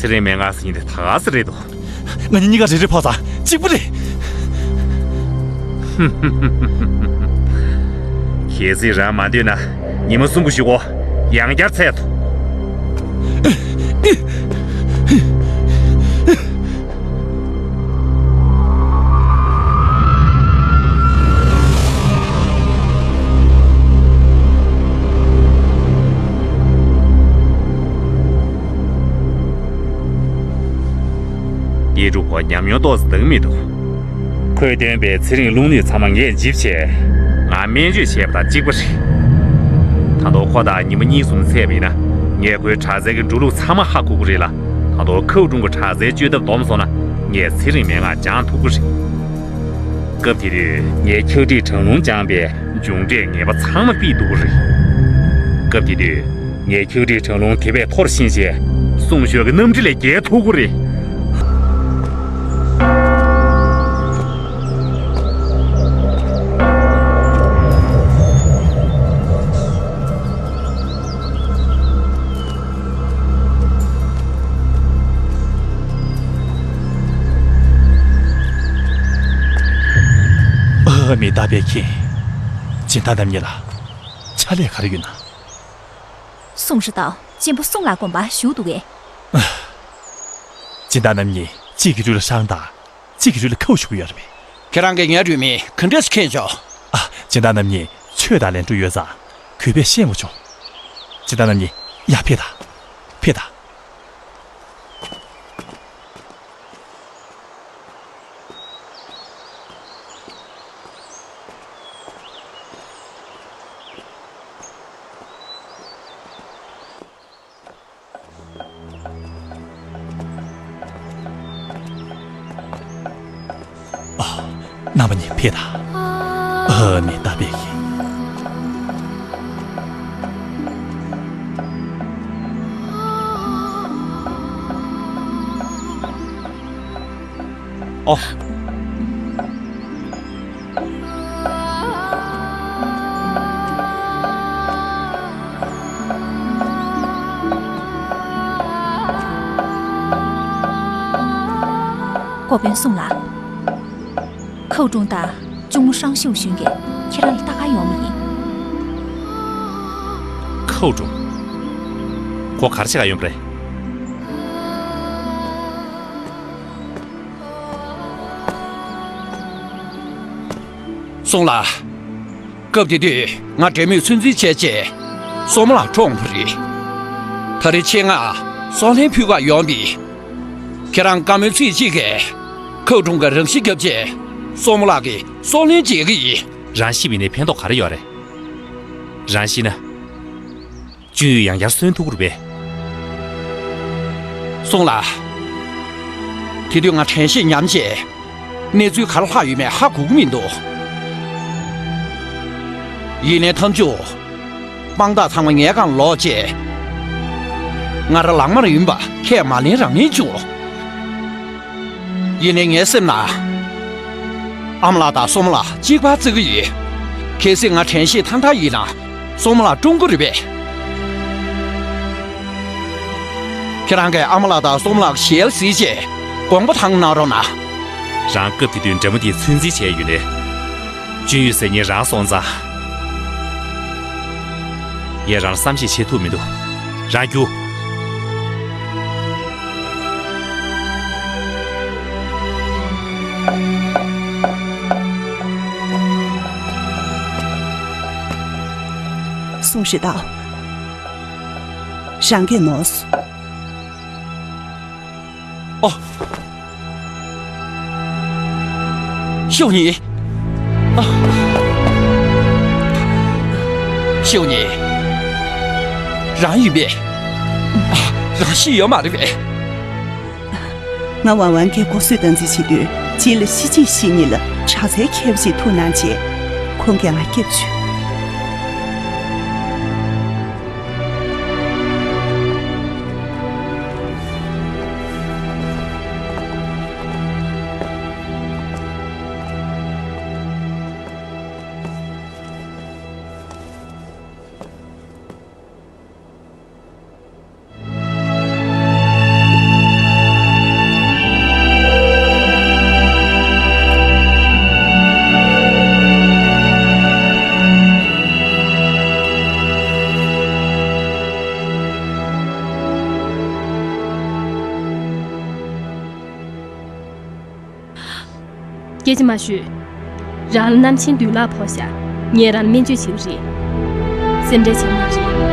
ཚེ་རིང་མན་ངག་ཟེར་མཁན་དེ་ད་ག་ཟེ་རེད་འདུག་ང་གཉིས་གཉིས་ཀ་རེ་རེ་ཕོག་ཙང་གཅིག་པ་རེད། གལ་སྲིད་རང་མ་འདོད་ན་ཉི་མ་གསུམ་པོ་གཞུག་གོ། ཡང་བསྐྱར་འཚོལ་ཐུབ། ཡེ་ཀྲུའུ་ཧོ་ཉམས་མྱོང་ཏོག་ཙམ་འདང་མི་འདུག་ཁོས་བཏོན་པའི་ཚེ་རིང་རླུང་ནད་ཚང་མ་ངས་འཇིབ་བྱས། ང་སྨན་བཅོས་བྱས་པ་དང་གཅིག་པ་རེད། ད་དུང་ཁོ་དང་ཉི་མ་གཉིས་གསུམ་འཚོལ་བ་ཡིན་ན། ངས་ཁོའི་དྲག་རྩལ་གྱི་འགྲོ་ལུགས་ཚང་མ་ཧ་གོ་གི་རེད་ལ། ད་དུང་ཁའུ་ཀྲུང་གི་དྲག་རྩལ་བཅོས་ཐབས་སྡོམ་སོང་ན། ངས་ཚེ་རིང་མན་ངག་སྦྱང་ཐུབ་ཀྱི་རེད། སྐབས་དེ་དུས་ངས་ཁྱག་ཁྲིག་གྲང་རླུང་སྦྱངས་པས་མཇུག་འབྲས་ངེས་པ་ཚང་མ་ཕུད་ཐུབ་ཀྱི་རེད། སྐབས་དེ་དུས་ངས་ཁྱག་ཁྲིག་གྲང་རླུང་དེ་བས་མཐོར་ཕྱིན་རྗེས། སུང་ཞོས་ཀྱི་གནམ་གྲུ་ལས་བརྒལ་ཐུབ་ཀྱི་རེད། ཨ། མི་རྟག་པས་མཁྱེན། སྦྱིན་བདག་རྣམ་གཉིས་ལ་ཕྱག་ལས་ག་རེ་ཡོད་ན། སུང་ཧྲི་ཏའོ་གཅེན་པོ་སུང་ལ་དགོངས་པ་ཞུ་འདུག་གས། སྦྱིན་བདག་རྣམ་གཉིས་གཅིག་གི་རུ་ལ་ཧྲང་དང་གཅིག་གི་རུ་ལ་ཁའུ་ཞུ་གི་ཡོད་རེད་པས། ཁྱེད་རང་གིས་ངའི་རུས་མིང་ག་འདྲས་མཁྱེན་བྱུང་། ཨ། སྦྱིན་བདག་རྣམ་གཉིས་ཆོས་དང་ལས་འཕྲོ་ཡོད་ཙང་གུས་པས་བཤད་དགོས་བྱུང་། སྦྱིན་བདག་རྣམ་གཉིས། ཡ། ཕེབས་དང་། ཕེབས་དང་། ཨ། རྣམ་པ་གཉིས་ཕེབས་དང་། ཨ། མི་ལྟ་བས་ཀྱི། ཨོ། ཀོ་པན་སུང་ལགས། ཁའུ་ཀྲུང་དང་གཅུང་མོ་ཧྲང་ཤིའུ་ཞུན་གྱིས་ཁྱེད་རང་ལ་ལྟ་ག་ཡོང་བ་ཡིན། ཁའུ་ཀྲུང་། ཁོ་ག་རེ་བྱེད་ག་ཡོང་བ་རེད། སུང་ལགས། སྐབས་དེ་དུས་ང་འབྲེལ་མོལ་ཚོད་འཛིན་བྱས་རྗེས་སོ་མོ་ལགས་འཁྲུངས་པ་རེད། ད་རེས་ཆེད་མངགས་སྲོག་ལན་ཕུལ་ག་ཡོང་བ་ཡིན། ཁྱེད་རང་བཀའ་མོལ་ཚིག་གཅིག་གིས་ཁའུ་ཀྲུང་གི་རང་ཤི་བརྒྱབ་རྗེས་སོ་མོ་ལགས་ཀྱི་སྲོག་ལན་འཇལ་གྱི་ཡིན། རང་ཤི་བ་ཡིན་ནའི་ཕན་ཐོགས་ག་རེ་ཡོད་རེད། རང་ཤི་ན། ཅུན་ཡུས་ཡང་བསྐྱར་གསོན་ཐུབ་ཀྱི་རེད་པས། སུང་ལགས། དེ་དུས་ང་དྲན་ཤེས་ཉམས་བྱས། གནས་ཚུལ་ག་རེ་ལྷག་ཡོད་མེད་ཧ་གོ་གི་མི་འདུག་ཡིན་ནའི་ཐབས་ཇུས་དཔང་རྟགས་ཚང་མ་ངའི་སྒང་ལོག་བྱས། ང་རང་ལག་དམར་ཡིན་པ་ཁས་མ་ལེན་རང་ལེན་བྱུང་། ཡིན་ནའི་ངའི་སེམས་ནང་ཨ་མ་ལགས་དང་སོ་མོ་ལགས་གཅིག་པ་བརྩི་གི་ཡོད། གལ་སྲིད་ང་དྲན་ཤེས་ཐང་ཐང་ཡིན་ན། སོ་མོ་ལགས་བཀྲོངས་ཀྱི་རེད་པས། ཁྱེད་རང་གིས་ཨ་མ་ལགས་དང་སོ་མོ་ལགས་ཞལ་གཟིགས་རྗེས་དགོངས་པ་དྭངས་གནང་རོགས་གནང་། རང་སྐབས་དེ་དུས་འདྲེ་མོ་དེས་ཚོད་འཛིན་བྱས་ཡོད་ནའི། ཅུན་ཡུས་ཟེར་མཁན་རང་སོང་ཙང་། ངས་རང་ལ་བསམ་ཤེས་བྱེད་ཐུབ་མི་འདུག་རང་རྒྱུགས། སུང་ཧྲི་ཏའོ། རང་གིས་ནོར་སོང་། ཨོ། ཤུའུ་ཉི། ཨ། ཤུའུ་ཉི། རང་ཡིན་པས། ཨ། རང་ཤི་ཡོད་མ་རེད་པས། ང་ཝང་ཝང་གིས་སྒོ་གསོ་སྟངས་འཛིན་བྱེད་དུས་རྗེས་ལ་ཤི་གཅིག་ཤི་གཉིས་ལ་དྲག་རྩལ་མཁས་པ་ཞིག་ཐུག་གནང་རྗེས། ཁོང་གིས་ང་སྐྱབས་བཅོལ། སྐད་ཆ་མ་ཤོད། རང་ལ་རྣམ་མཁྱེན་འདུན་ལག་ཕོག་ཤག་ངས་རང་ལ་སྨན་བཅོས་བྱེད་ཀྱི་རེད། སེམས་ཁྲལ་བྱེད་མ་རེད།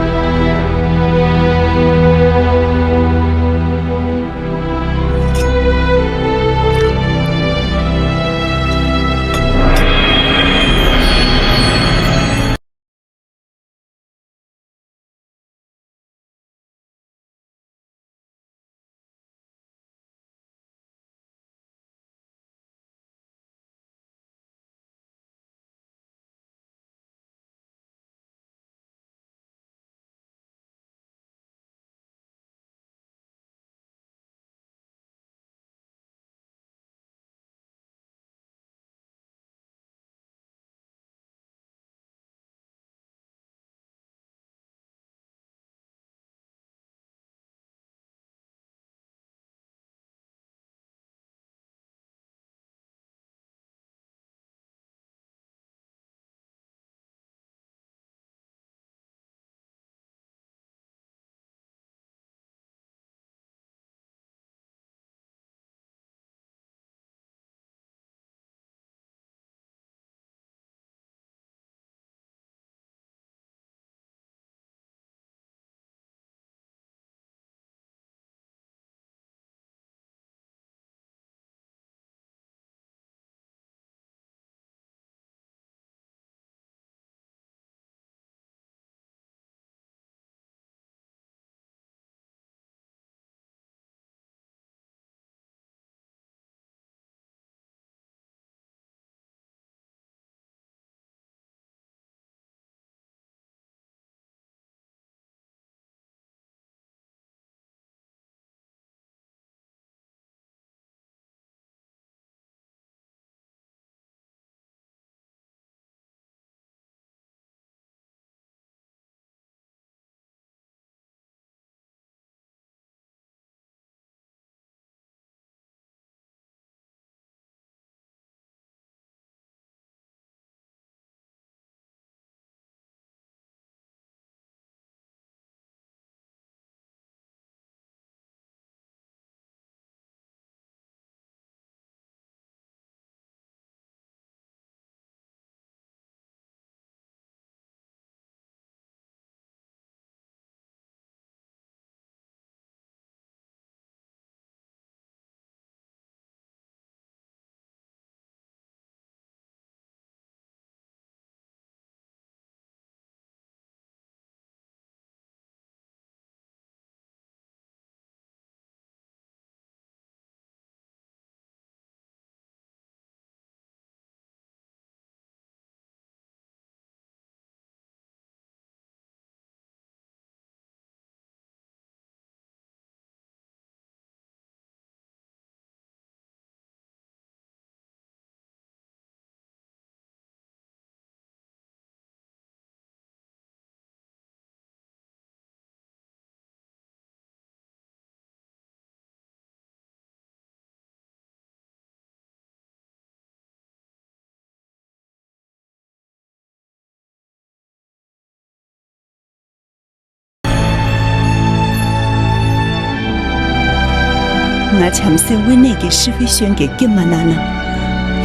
ང་བྱམས་བརྩེ་དབེན་གནས་ཀྱི་ཧྲི་ཧྥི་ཤོན་གྱིས་སྐྱེལ་མ་གནང་ན།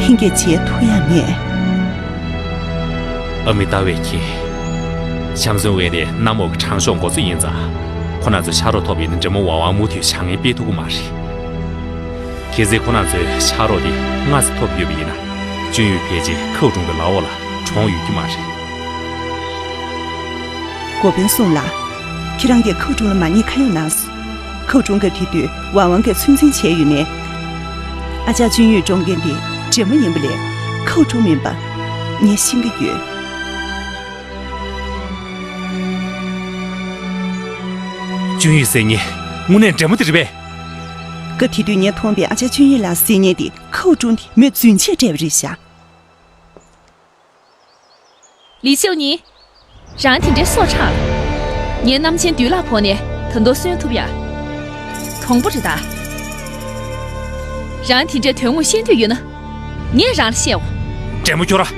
ལྷན་རྒྱས་མཇལ་ཐུབ་ཡ་མེད། ཨ་མི་ཏཱ་བས་ཁྱེད། བྱམས་བརྩེ་དབེན་གནས་གནམ་འོག་གི་དྲང་ཕྱོགས་འགོ་གཙོ་ཡིན་ཙང་། ཁོ་རང་ཚོས་ཕྱག་རོགས་ཐོབ་ཡོད་ན་འདྲེ་མོ་ཝང་ཝང་མུ་མཐུད་བྱ་ངན་སྤེལ་ཐུབ་ཀྱི་མ་རེད། གལ་སྲིད་ཁོ་རང་ཚོས་ཕྱག་རོགས་དེ་སྔ་ཙམ་ཐོབ་ཡོད་པ་ཡིན་ན། ཅུན་ཡུས་ཕལ་ཆེར་ཁའུ་ཀྲུང་གི་ལག་འོག་ལ་གྲོངས་ཡོད་ཀྱི་མ་རེད། གོ་དཔོན་སུང་ལགས། ཁྱེད་རང་གིས་ཁའུ་ཀྲུང་ལ་མ་ཉེས་ཁ་གཡོག་གནང་སོང་། ཁའུ་ཀྲུང་གིས་དེ་དུས་ཝང་ཝང་གིས་ཚོད་འཛིན་བྱས་ཡོད་མེད། ཨ་ཅག་ཅུན་ཡུས་བཀྲོངས་མཁན་དེ་འདྲེ་མོ་ཡིན་པ་ལས་ཁའུ་ཀྲུང་མིན་པ། ངས་ཤེས་ཀྱི་ཡོད། ཅུན་ཡུས་ཟེར་མཁན་དངོས་གནས་འདྲེ་མོ་དེ་རེད་པས། སྐབས་དེ་དུས་ངས་མཐོང་པའི་ཨ་ཅག་ཅུན་ཡུས་ལགས་ཟེར་མཁན་དེ་ཁའུ་ཀྲུང་དེ་མོས་རྫུན་ཆས་སྤྲད་པ་རེད་ཤག་ལི་ཤིའུ་ཉིན། རང་དེ་འདྲའི་སྲོག་ཆགས། ངའི་རྣམ་མཁྱེན་བདུད་ལ་ཕོག་ནས་ད་དུང་གསོན་ཐུབ་ཡ། དྲང་པོ་རེད་ད། རང་དེ་འདྲའི་དོན་དངོས་ཤེས་འདོད་ཡོད་ན། ངས་རང་ལ་བཤད་འོ། འདྲེ་མོ་ཁྱོད་ར།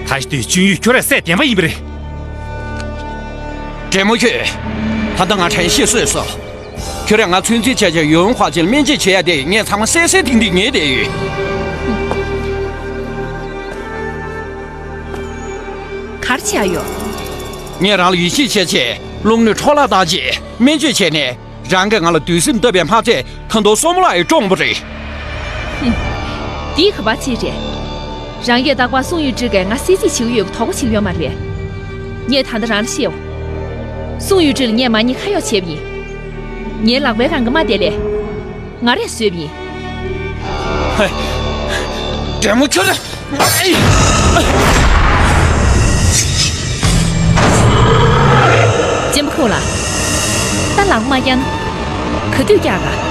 ད་ཤི་དུས་ཅུན་ཡུས་ཁྱོད་ར་སྲས་བདེན་པ་ཡིན་པ་རེད། འདྲེ་མོ་ཁྱོད། ད་ལྟ་ང་དྲན་ཤེས་གསོས་སོང་། ཁྱོད་རང་ང་ཚོད་འཛིན་བྱས་བྱས་ཡོང་ཧྭ་ཅིན་སྨན་བཅོས་བྱེད་ཡ་དེ་ངས་ཚང་མ་གསལ་གསལ་ཐིང་ཐིང་ངེས་བསྡད་ཡོད། ག་རེ་བྱས་ཡོད། ངས་རང་ལ་ཡིད་ཆེས་བྱས་བྱས་རླུང་ནད་འཕྲོ་བརླག་བཏང་རྗེས་སྨན་བཅོས་བྱས་ནས་རང་གིས་ང་ལ་སྡུག་སེམས་བཏབ་པའི་མ་ཚད་ད་དུང་སྲུ་མོ་ལགས་ཡང་བཀྲོངས་པ་རེད། ཧུམ། འདི་ག་པར་ཅིག་རེད། རང་གིས་རྟག་པར་སུང་ཡུས་ཀྲི་གིས་ང་བསད་རྩིས་བྱེད་ཀྱི་ཡོད་པའི་དོགས་པ་བྱེད་ཀྱི་ཡོད་མ་རེད། ངས་ད་ལྟ་རང་ལ་བཤད་འོ། སུང་ཡུས་ཀྲི་ལ་ངས་མ་ཉེས་ཁ་གཡོག་བྱས་པ་ཡིན། ངའི་ལག་པའི་རང་གི་རྨ་དེ་ལས། ང་རས་བཟོས་པ་ཡིན། ཧེ། འདྲེ་མོ་ཁྱོད། གཅེན་པོ་ཁོ་ལ། ད་ལག་མ་བརྒྱབ་ན། ག་དུས་བཀྱག་ག་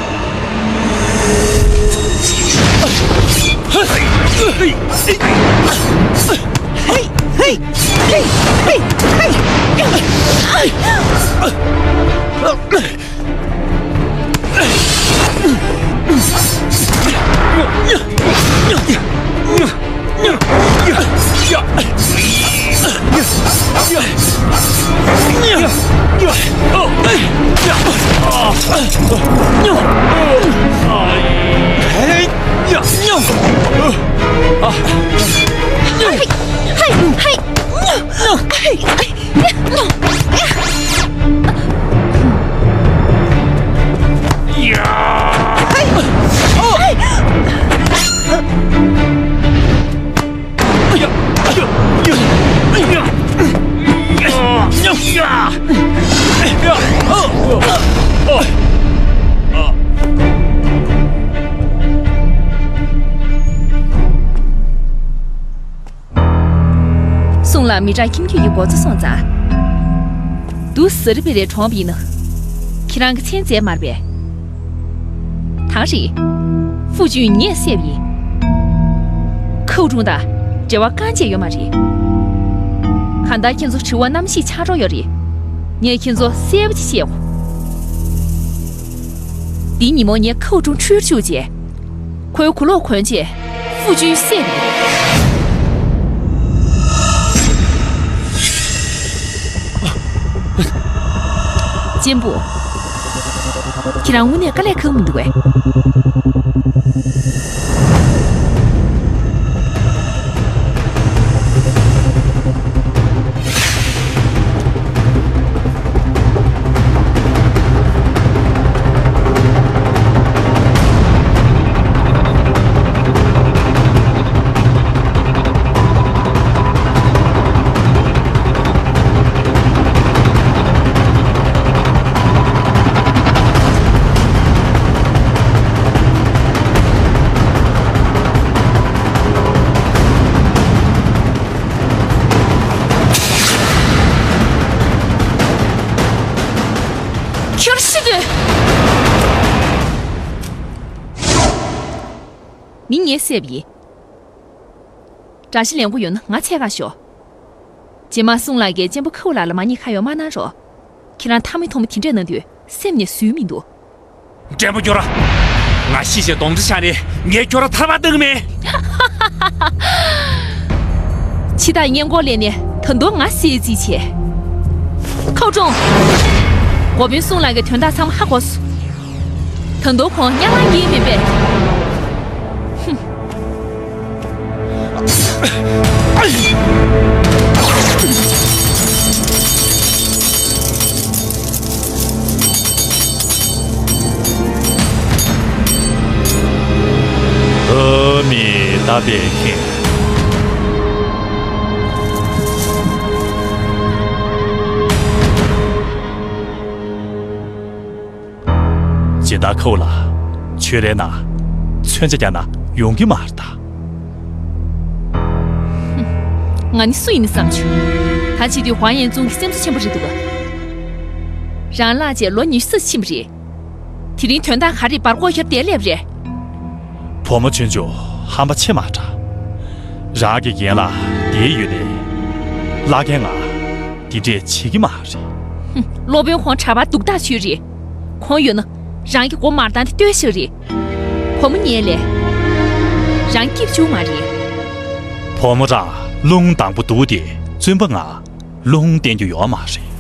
སུང་ལགས་མི་དྲག་ཁྱིམ་རྒྱུད་ཀྱི་འགོ་གཙོ་སོང་ཙང་། སྡུག་ཟ་རི་བི་རེ་གྲོངས་པ་ཡིན་ན། ཁྱེད་རང་གི་མཚན་མཇལ་མ་རེད་པས། ད་རེད། ཧྥུ་ཅུན་ངས་བསད་པ་ཡིན། ཁའུ་ཀྲུང་དང་འབྲེལ་བ་རྐང་གཅིག་ཡོད་མ་རེད། གང་ལྟར་ཁྱེད་ཚོ་དྲི་བ་རྣམ་བཞི་ཆགས་འགྲོ་ཡོད་རེད། ངས་ཁྱེད་ཚོ་གསལ་པོ་ཅིག་བཤད་འོ། འདི་ཉིན་མོ་ངས་ཁའུ་ཀྲུང་འཁྲུལ་བཅུག་རྗེས། ཁོའི་གོས་ལོག་གོན་རྗེས་ཧྥུ་ཅུན་བསད་པ་ཡིན། གཅེན་པོ། ཁྱེད་རང་དངོས་གནས་དཀའ་ལས་ཁག་མི་འདུག་གས། ཁྱོད་ཤི་དུས། མི་ངས་བསད་པ་ཡིན། དགྲ་ཤ་ལེན་དགོས་ཡོད་ན་ང་འཚོལ་གར་ཤོག་རྗེས་མ་སུང་ལགས་ཀྱིས་གཅེན་པོ་ཁའུ་ལགས་ལ་མ་ཉེས་ཁ་གཡོག་མ་གནང་རོགས། ཁྱེད་རང་མཐའ་མའི་ཐོག་མ་དེ་འདྲས་གནང་དུས་སེམས་ནས་བཟོད་མི་འདུག་འདྲེ་མོ་ཁྱོད་ར། ང་ཤི་ཞེས་གདོན་འདྲེ་ཆགས་ནས་ངས་ཁྱོད་ར་ཐར་པ་གཏང་གི་མེད། འཆི་བདག་སྔས་མགོ་ལས་ནས་ད་དུང་ང་བསད་རྩིས་བྱས། ཁའུ་ཀྲུང་། འགོ་དཔོན་སུང་ལགས་ཀྱི་དོན་དག་ཚང་མ་ཧ་གོ་སོང་། ད་ ད་དུང་ཁོང་དམྱལ་བ་ཡིན་མིན་པས། ཧུམ། ཨ་མི་ད་པའི་ཁྱེད། སྦྱིན་བདག་ཁོ་ལ་ཆོས་རའི་ནང་མཚོན་ཆ་རྒྱག་ན་ཡོང་གི་མ་རེད་ད། ང་ནི་སུ་ཡིན་ནི་བསམ་བྱུང་། ད་བྱེད་དུས་ཧུའང་ཡན་ཙུང་གི་སེམས་གསོ་ཆེན་པོ་རེད་འདུག་ག། རང་བརླག་བྱས་ལོ་ཉི་ཤུ་ཙམ་ཕྱིན་པ་རེད། དེ་རིང་དོན་དག་ག་རེ་བར་སྐོར་ཞབས་བསྡད་སླེབས་རེད། བུ་མོ་ཆུང་ཆུང་ཧམ་པ་ཆེ་མ་དྲགས། རང་གི་རྒན་ལགས་འདིར་ཡོད་དེ། བླ་རྒན་ང་འདི་འདྲས་བྱེད་ཀྱི་མ་རེད། ཧུམ། སློབ་དཔོན་ཁོང་གྲྭ་པ་སྡུག་ཐག་ཆོད་རེད། ཁོང་ཡོད་ན་རང་གི་མགོ་མར་བཏང་སྟེ་ལྟོས་ཤིག་རེད། བུ་མོ་ཉལ་ལས། རང་སྐྱིད་བྱུང་མ་རེད། བུ་མོ་རང་རླུང་དང་པོ་འདུག་སྟེ་བཙུན་པ་ང་རླུང་བསྟན་རྒྱུ་ཡོད་མ་རེད།